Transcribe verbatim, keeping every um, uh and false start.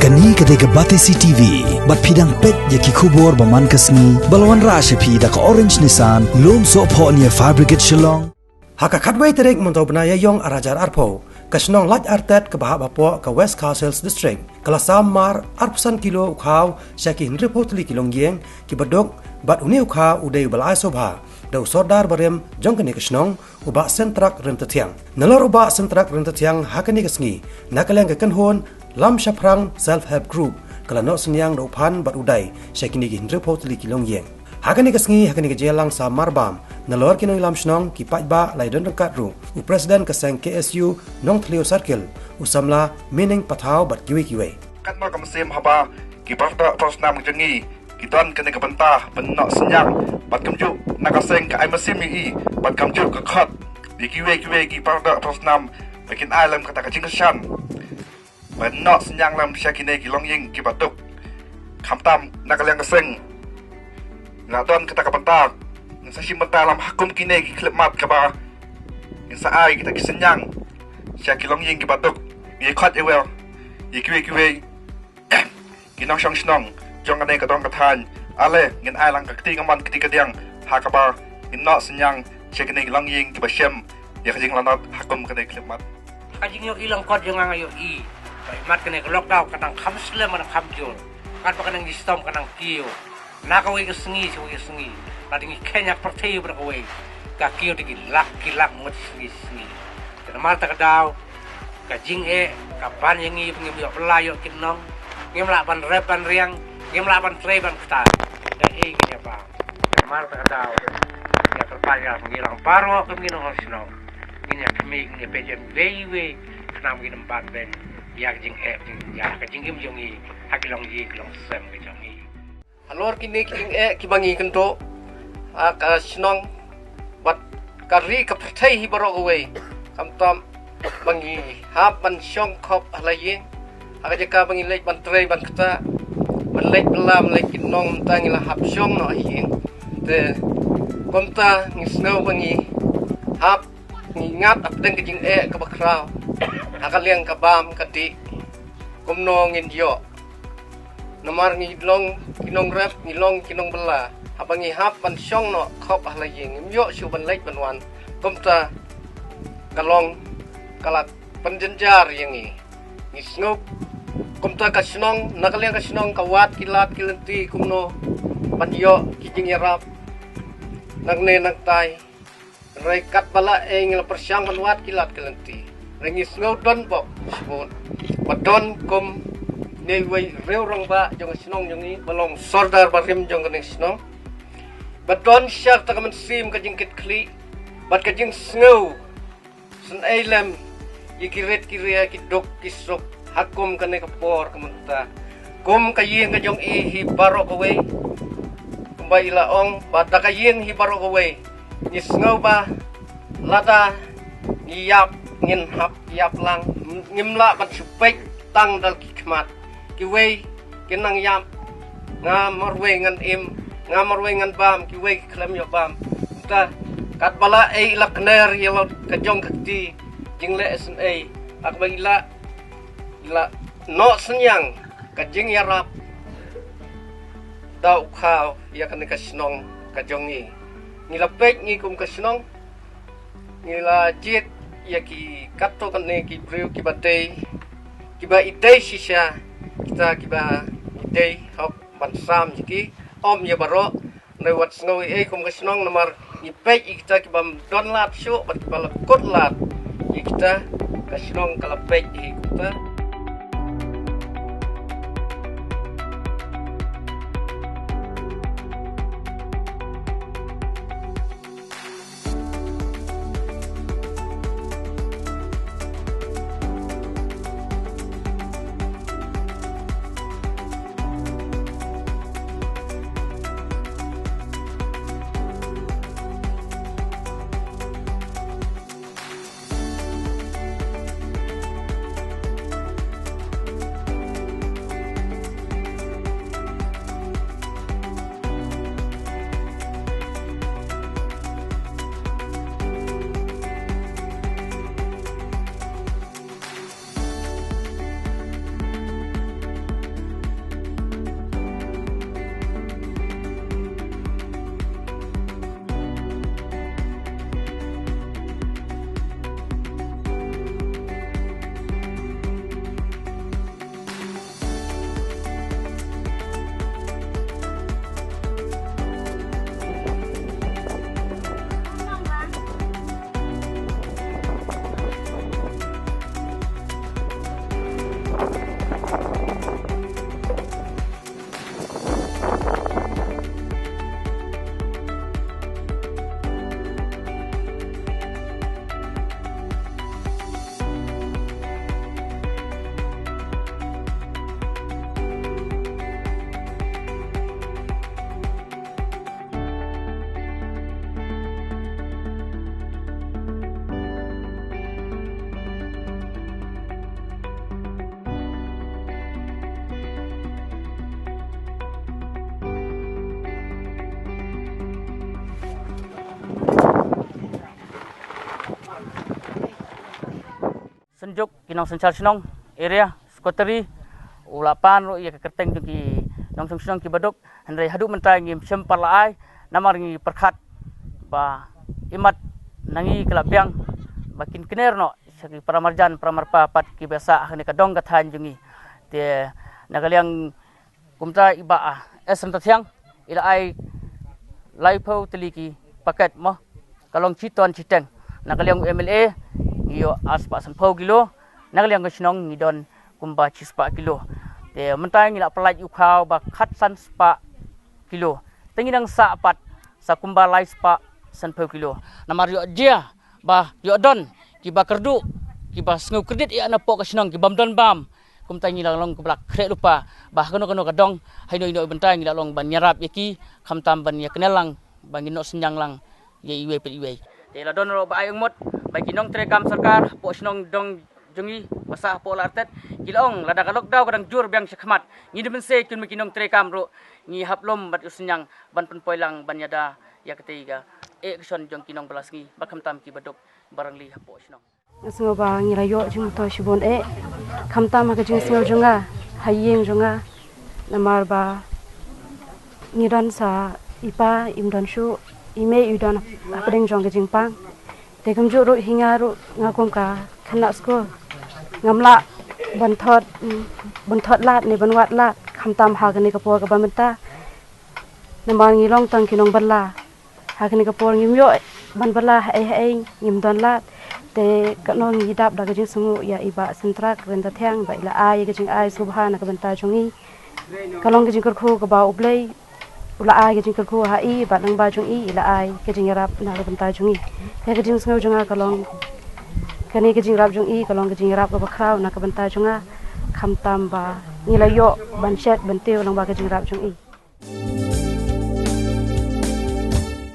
Kane ka dei ka Batesi T V, bad phi dang peit ïa ki khubor ba man ka sngi, ba la wanrah sha phi da ka Orange Nissan, Lumsohphoh near Fire Brigade Shillong. Ha ka khatwei tarik mynta u bnai Ïaïong arhajar arphew, ka shnong Laitartet kaba hap hapoh ka West Khasi Hills District, ka la sam mar arphew san kilo u khaw sha ki hynriewphew tylli ki longïing kiba duk, bad une u khaw u dei uba la ai sngewbha da u Sordar barim jong kane ka shnong, u Bah Sentrak Ryntathiang. Nalor u Bah Sentrak Ryntathiang ha kane ka sngi, na ka liang ka kynhun Lam Shaphrang Self Help Group ka la noh synñiang da u phan bad u dai sha kine ki hynriewphew tylli ki longïing. Ha kane ka sngi, ha kane ka jingïalang sam mar bam, nalor ki nongïalam shnong, ki paidbah, la ïadon ryngkat ruh u President ka seng K S U Nongthliew Circle, u samla Mining Pathaw bad kiwei kiwei. Katno ka mynsiem haba ki paralok parasnam jong ngi ki don kane ka bynta ban noh synñiang, bad kumjuh na ka seng ka ai mynsiem ïa i, bad kumjuh ka khot ïa kiwei kiwei ki paralok parasnam ba kin ai lem kata ka jingkyrshan ban noh synñiang lem sha kine ki longïing kiba duk. Khamtam na ka liang ka seng, nga don kata ka bynta, ngin sa shim bynta lem ha kum kine ki khyllipmat kaba ngin sa ai kita ki synñiang sha ki longïing kiba duk. Ngi khot ïa wer ïa kiwei kiwei ki nongshong shnong jong kane ka dong ka thaiñ. Ale ngin ai lang ka kti kamon kti kadiang ha kaba ngin noh synñiang sha kine ki longïing kiba shem ïa ka jinglanot ha kum kane ka khyllipmat. Ka jingïohi lyngkot jong nga, nga ïohi ba imat kane ka lockdown ka dang kham slem, ka dang kham jur. Katba ka dang ngi shitom ka dang kiew na kawei ka sngi sha kawei ka sngi. Lada ngi kheiñ ha ka pyrthei baroh kawei, ka kiew da ki lak ki lak ngut sngi sngi. Te namar kata ka daw, ka jingeh ka ban ïa ngi ba ngim ïoh bylla ïoh kit nong, ngim lah ban rep ban riang, ngim lah ban trei ban kta. Da ei ngin ïa bam? Te namar kata ka daw, ïa kyrpad ïa ngi lang baroh kum ki nongshong shnong, ngin ïa khmih, ngin ïa peit ïa iwei iwei khnang ba ngin ym ban beiñ ïa ka jingeh, ïa ka jingim jong ngi ha ki longïing ki longsem ka jong ngi. Halor kine ki jingeh kiba ngi kynduh ha ka shnong bad ka ri ka pyrthei hi baroh kawei, khamtam ba ngi hap ban shong khop ha la ïing, ha ka jaka ba ngi leit ban trei ban kta, ban leit bylla ban leit kit nong, mynta ngi la hap shong noh ha ïing. Te kumta ngi sngew ba ngi hap, ngi ngat hapdeng ka jingeh kaba khraw ha ka liang ka bam ka dih. Kumno ngin ïoh? Namar ngi long ki nongrep, ngi long ki nongbylla. Haba ngi hap ban shong noh khop ha la ïing, ngim ïoh shuh ban leit ban wan. Kumta ka long ka la pynjynjar ïa ngi. Ngi sngew kumta ka shnong, na ka liang ka shnong ka wad ki lad ki lynti kumno ban ïoh ki jingïarap nangne nangtai. Hynrei katba lah ei ngi la pyrshang ban wad ki lad ki lynti. Hynrei ngi sngew don bok shibun ba don kum ne iwei riew rangbah jong ka shnong jong ngi ba long sordar barim jong kane ka shnong, ba don shisha kata ka mynsiem ka jingkitkhlieh bad ka jingsngew sngewsih lem ïa ki rit ki ria, ki duk ki suk ha kum kane ka por ka mynta. Kum ka ïing ka jong i hi baroh kawei, kumba i la ong, ba da ka ïing hi baroh kawei, ngi sngew ba lada ngi ïap ngin hap ïap lang, ngim lah ban shu peit tang da ki khmat. Kiwei ki nang ïap, nga marwei ngan im, nga marwei ngan bam, kiwei ki khlem ïoh bam. Te katba lah ei i la kner ïa la ka jong ka kti jingleh sngewsih, haba i la, i la noh synñiang ka jingïarap da u khaw ïa kane ka shnong ka jong ngi. Ngi la peit ngi kum ka shnong, ngi la jied ïa ki katto katne ki briew kiba dei, kiba i dei shisha, kita kiba i dei hok ban sam ïa ki, ym ïa baroh. Hynrei wat sngew ei ei kum ka shnong, namar ngi peit ïa kita kibym don lad shuh bad kiba la kut lad, ïa kita ka shnong ka la peit ïa kita. Juk ki nongsynshar shnong, area secretary, u la pan ruh ïa ka kyrteng jong ki nongshong shnong ki baduk, hynrei haduh mynta ngim shym pat la ai, namar ngi pyrkhat ba imat na ngi ka la biang ba kin kner noh sha ki para marjan para marpa pat ki ba sah ha kane ka dong ka thaiñ jong ngi. Te na ka liang kumta i Bah, ah, S Rantathiang i la ai laiphew tylli ki paket mo, ka long chi ton chi teng. Na ka liang u M L A ngi ïoh arspah sanphew kilo, na ka liang ka shnong ngi don kumba chispah kilo. Te mynta ngi la pynlait u khaw ba khatsan spah kilo. Te ngi dang sah pat sa kumba laispah sanphew kilo. Namar ïoh jia ba ïoh don kiba kyrduh, kiba sngew kredit ïa na poh ka shnong, ki bym don bam. Kumta ngi la long kiba la khreh lypa ba ha kano kano ka dong, ha ino ino i bynta ngi la long ban ïarap ïa ki, khamtam ban ïa kynnoh lang ba ngin noh synñiang lang ïa iwei pa iwei. Te la don ruh ba ai ong mut ba ki nongtrei kam sorkar hapoh shnong dong jong ngi ba sah hapoh Lahtet, ki la ong lada ka lockdown ka dang jur biang sha khmat, ngi dei ban seh kin ma ki nongtrei kam ruh ngi hap lum bad u synñiang ban pynpoi lang ban ïada ïa katei ka eh ka shon jong ki nongbylla sngi bad khamtam ki baduk ba rangli hapoh shnong. Nga sngew ba ngi la ïoh jingmyntoi shibun eh, khamtam ha ka jingsngew jong nga, ha ïing jong nga. Namar ba ngi don sa i pa, im don shuh, i mei i don hapdeng jong ka jingpang. Te kumjuh ruh hi nga ruh nga kum ka khynnah skul, ngam lah ban thot, ban thot lad ne ban wad lad khamtam ha kane ka por kaba mynta. Namar ngi long tang ki nongbylla. Ha kane ka por ngim ïoh ban bylla ha ei ha ei, ngim don lad. Te katno ngi dap da ka jingsngew ïa i Bah Syntrak Rantathiang ba i la ai ïa ka jingai sngewbha na ka bynta jong ngi. Ka long ka jingkyrkhu kaba U Blei u la ai ka jingkyrkhu ha i bad nang ba jong i, i la ai ka jingïarap na ka bynta jong ngi. Ïa ka jingsngew jong nga ka long kane ka jingïarap jong i ka long ka jingïarap kaba khraw na ka bynta jong nga, khamtam ba ngi la ïoh ban shet ban tiew nang ba ka jingïarap jong i.